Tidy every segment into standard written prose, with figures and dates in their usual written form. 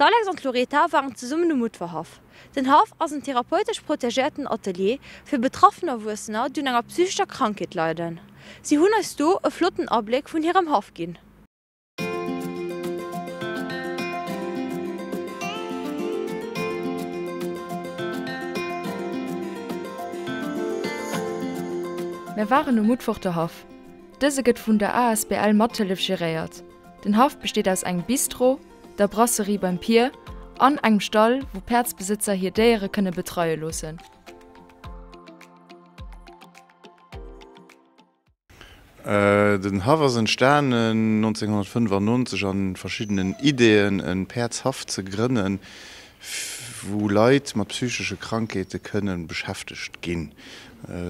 D'Alex an d'Loreta waren zesummen um Mutferhaff. Den Haff ass en therapeutesch protegéierten Atelier fir betraffen Erwuessener, déi un enger psychescher Krankheet leiden. Si hunn eis do e flotten Abléck vun hirem Haff ginn. Mär waren um Mutforter Haff. Dëse gëtt vun der asbl Mathëllef geréiert. Den Haff besteet aus engem Bistro, der Brasserie beim Pier an engem Stall, wou Päerdsbesëtzer hir Déiere kënne betreie loossen. Den Haff ass entstanen 1995 an verschiddenen Ideeën en Päerdshaff ze grënnen, wou Leit mat psychesche Krankheete kënne beschäftegt ginn,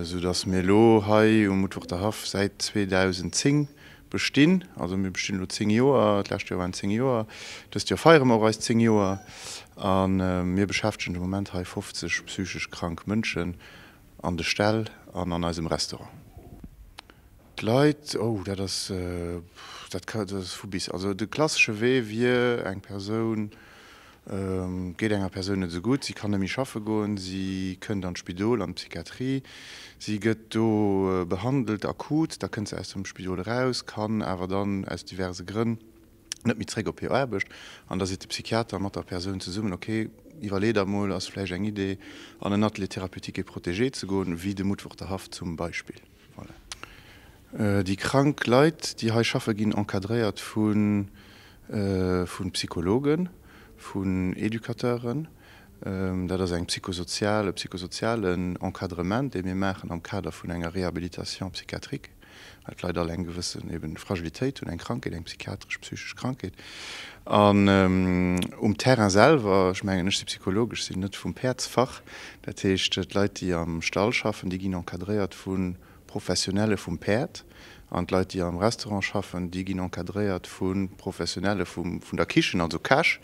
sou dass mir elo hei um Mutferter Haff säit 2010 bestinn. Also mir bestinn elo 10 Joer, d'lescht Joer waren 10 Joer, dëst Joer feiere mer och eis 10 Joer a mir beschäftegen de Moment hei 50 psychesch krank Mënschen an de Ställ an an eisem Restaurant. D'Leit, oh dat ass, dat ka, dat ass vu bis. Also de klassesche Wee wier, eng Persoun, et geet enger Persoun net esou gutt, si kann net méi schaffe goen, si kënnt an d'Spidol, an d'Psychiatrie, si gëtt do behandelt akut, da kënnt se aus dem Spidol eraus, kann awer dann aus diverse Grënn net méi zréck op hir Aarbecht an da seet de Psychiater mat der Persoun zesummen, ok, iwwerlee der mol, ass vläicht eng Idee an en Atelier thérapeutique et protégé ze goen, wéi de Mutworter Haff zum Beispill. Voilà. Déi krank Leit, déi hei schaffen, ginn encadréiert vu Psychologen, vun Educateuren. Dat ass eng psychosozial, e psychosozialen Encadrement, dee mir maachen am Kader vun enger Réhabilitation psychiatrique, well d'Leit all eng gewëssen eben Fragilitéit hunn, eng Krankheet, eng psychiatresch, psychesch Krankheet. An um Terrain selwer, ech mengen, ech si Psycholog, ech sinn net vum Päerdsfach, dat heescht, d'Leit, déi am Stall schaffen, déi ginn encadréiert vu Professionelle vum Päerd an d'Leit, déi am Restaurant schaffen, déi ginn encadréiert vu Professionelle vun der Kichen, also Käch.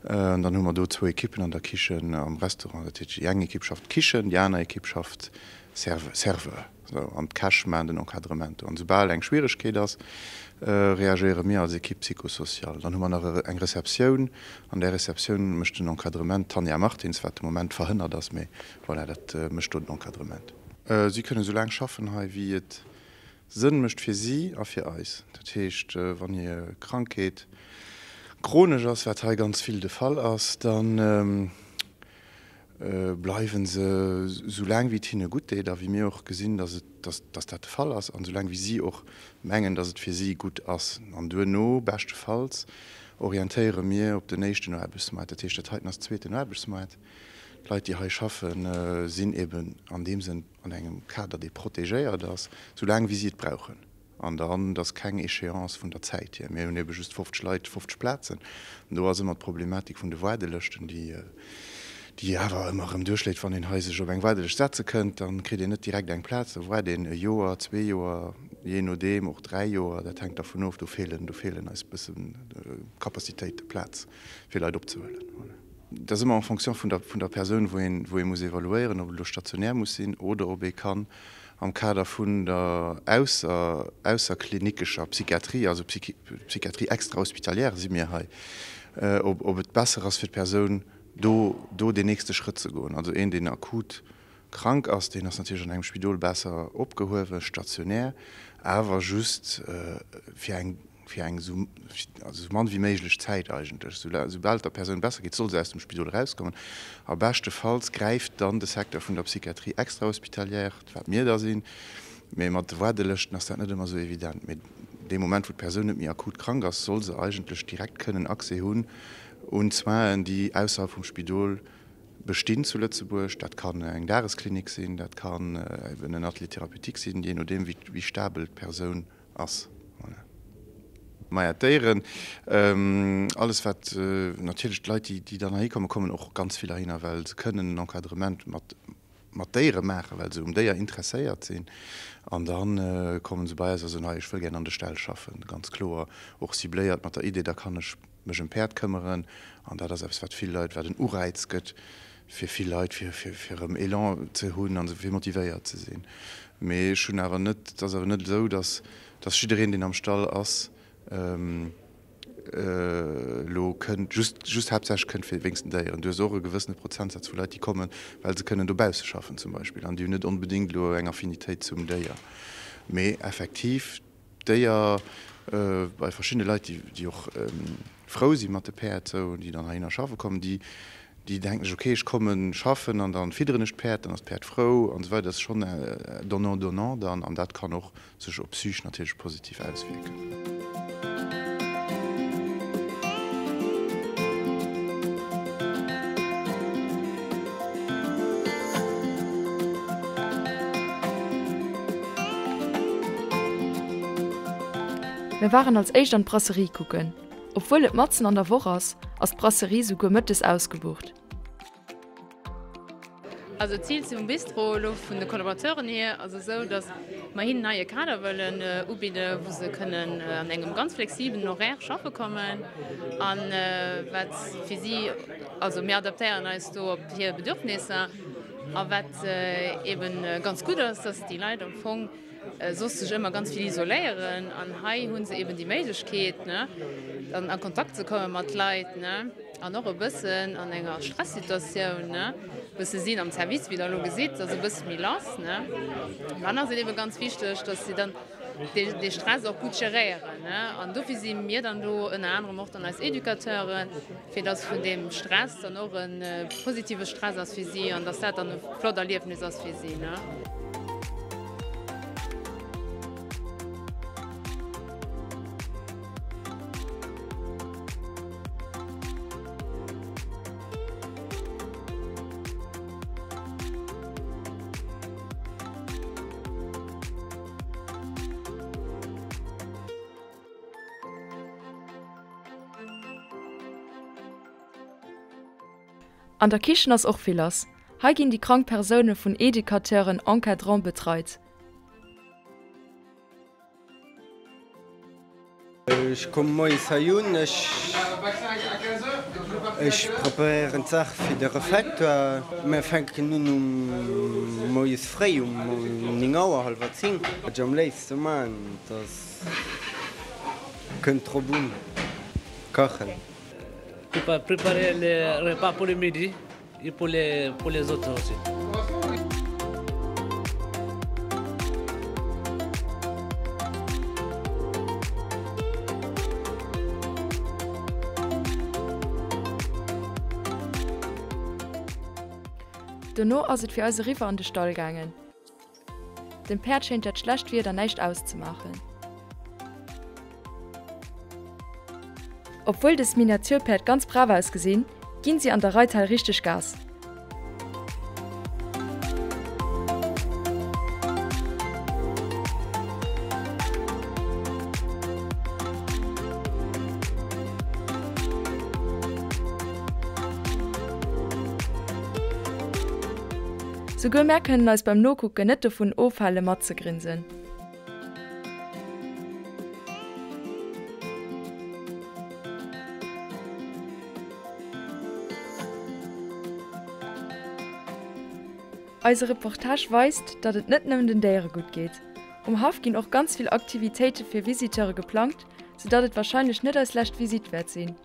An dann hu mer do zwou Ekippen an der Kichen am Restaurant. Dat heescht, déi eng Ekipp schafft d'Kichen, déi aner Ekipp schafft Serveur. An d'Käch maachen den Encadrement do. An soubal eng Schwieregkeet ass, reagéiere mir als Equipe psychosociale. Dann hu mer nach eng Receptioun. An där Receptioun mécht den Encadrement d'Tanja Martins, wat de Moment verhënnert ass, mee voilà, dat mécht do den Encadrement. Si kënnen esou laang schaffen hei, wéi et Sënn mécht fir si a fir eis. Dat heescht, wann hir Krankheet chronesch ass, wat hei ganz vill de Fall ass, da bleiwe se esou laang, wéi et hinne gutt deet a wéi mir och gesinn, dass et, dass, dass dat de Fall ass an esou laang, wéi si och mengen, dass et fir si gutt ass. An duerno, beschtefalls, orientéiere mir op den éischten Aarbechtsmaart. Dat heescht, dat heiten ass zweeten Aarbechtsmaart. D'Leit, déi hei schaffen, sinn eben an deem Sënn an engem Kader, dee protegéiert ass, soulaang wéi si et brauchen. An dann, et ass keng Échéance vun der Zäit hier. Mir hunn ebe just 50 Leit, 50 Plazen. An do ass ëmmer d'Problematik vun de Waardelëschten, déi, déi awer ëmmer erëm duerchléit. Wann een hei sech op eng Waardelëscht setze kënnt, da kritt een net direkt eng Plaz. Da waart een e Joer, zwee Joer, jee nodeem och dräi Joer. Dat hänkt dervun of. Do feelen, do feelen eis e bëssen Capacitéite, Plaz fir Leit opzehuelen. Voilà. Dat ass ëmmer en fonction vun der, vun der Persoun, wou een, wou ee muss evaluéieren, ob et elo stationär muss sinn oder ob ee kann am Kader vun der ausser, ausserklinikescher Psychiatrie, also Psychiatrie extra-hospitalière si mir hei, ob, ob et besser ass fir d'Persoun, do, do deen nächste Schrëtt ze goen. Also een, deen akut krank ass, deen ass natierlech an engem Spidol besser opgehuewen, stationär, awer just fir eng, fir eng esou also esou mann wéi méiglech Zäit eigentlech. Soubal et der Persoun besser geet, soll se aus dem Spidol erauskommen a beschtefalls gräift dann de Secteur vun der Psychiatrie extra-hospitalière, wat mir da sinn. Mee mat de Waardelëschten ass dat net ëmmer esou evident. Mee dee Moment, wou d'Persoun net méi akut krank ass, soll se eigentlech direkt kënnen Accès hunn un Soinen, déi ausserhalb vum Spidol bestinn zu Lëtzebuerg. Dat kann eng Dagesklinik sinn, dat kann eben en Atelier thérapeutique sinn, jee nodeem wéi stabel d'Persoun ass. Voilà. Maja, d'Déieren, alles wat, natierlech d'Leit, déi dann heihi kommen, kommen och ganz vill heihinner, well se kënnen en Encadrement mat, mat Déiere maachen, well se um Déier interesséiert sinn. An da komme se bei eis a soen, hei, ech wëll gär an de Ställ schaffen. Ganz kloer och cibléiert mat der Idee, da kann ech mech ëm Päerd këmmeren. An dat ass eppes, wat vill Leit, wat en Ureiz gëtt fir vill Leit, fir, fir, fir erëm Elan ze hunn a fir motivéiert ze sinn. Mee ech hunn awer net, et ass awer net esou, datt, datt jiddereen, deen am Stall ass. elo kënnt, just, just haaptsächlech kënnt fir wéinst den Déieren. Du hues och e gewëssene Prozentsaz vu Leit, déi kommen, well se kënnen dobausse schaffen zum Beispill an déi hunn net onbedéngt elo eng Affinitéit zum Déier. Mee effektiv, d'Déier, bei verschiddene Leit, déi, déi och frou si mat de Päerd, sou, déi dann heihinner schaffe kommen, déi, déi denken sech, okay, ech komme schaffen an da fidderen ech d'Päerd, dann ass d'Päerd frou an esou weider. Dat ass schonn donnant-donnant dann an dat kann och sech op d'Psych natierlech positiv auswierken. Mir waren als éischt an d'Brasserie kucken. Obwuel et matzen an der Woch ass, ass d'Brasserie souguer mëttes ausgebucht. Also d'Zil vum Bistro elo vun de Collaborateuren hier ass esou, datt mer hinnen hei e Kader wëllen ubidde wou se kënnen an engem ganz flexibelen Horaire schaffe kommen an wat fir si, also mir adaptéieren eis do op hir Bedürfnisser a wat eeben ganz gutt ass, datt déi Leit am Fong soss sech ëmmer ganz vill isoléieren an hei hu se eeben déi Méiglechkeet ne dann a Kontakt ze komme mat Leit ne. An och e bëssen an enger Stressituatioun, ne, bësse sinn am Service, wéi Der elo gesitt, ass e bësse méi lass, ne. An dann ass et ebe ganz wichteg, dass si dann dee, dee Stress och gutt geréieren, ne. An dofir si mir dann do, ënner anerem och dann eis Educateuren, fir dass vun deem Stress dann och e positive Stress ass fir si an dass dat dann e flott Erliefnis ass fir si, ne. An der Kichen ass och vill lass. Hei ginn déi krank Persoune vun Educateuren Encadrants betreit. Ech komme moies hei un, ech preparéieren d'Saach fir de Refectoire. Mir fänken un um moies fréi um 9 Auer, hallwer 10. Wat ech am léifste man, dat ass, kënnt drop un, kachen. Préparer les repas pour le midi. Et pour les, pour les autres aussi. Dono ass et fir eis eriwwer an de Stall gaangen. Dem Päerd schéint dat schlecht Wieder näischt auszemaachen. Obwuel des Miniaturpäerd ganz brav ausgesinn, ginn si an der Reithal richteg Gas. Souguer mär kënnen eis beim Nokucken net dovun ofhale matzegrinsen. Eise Reportage weist, datt et net nëmmen den Déiere gutt geet. Um Haff ginn och ganz vill Aktivitéite fir Visiteure geplangt, soudatt et warscheinlech net eis lescht Visitt wäert sinn.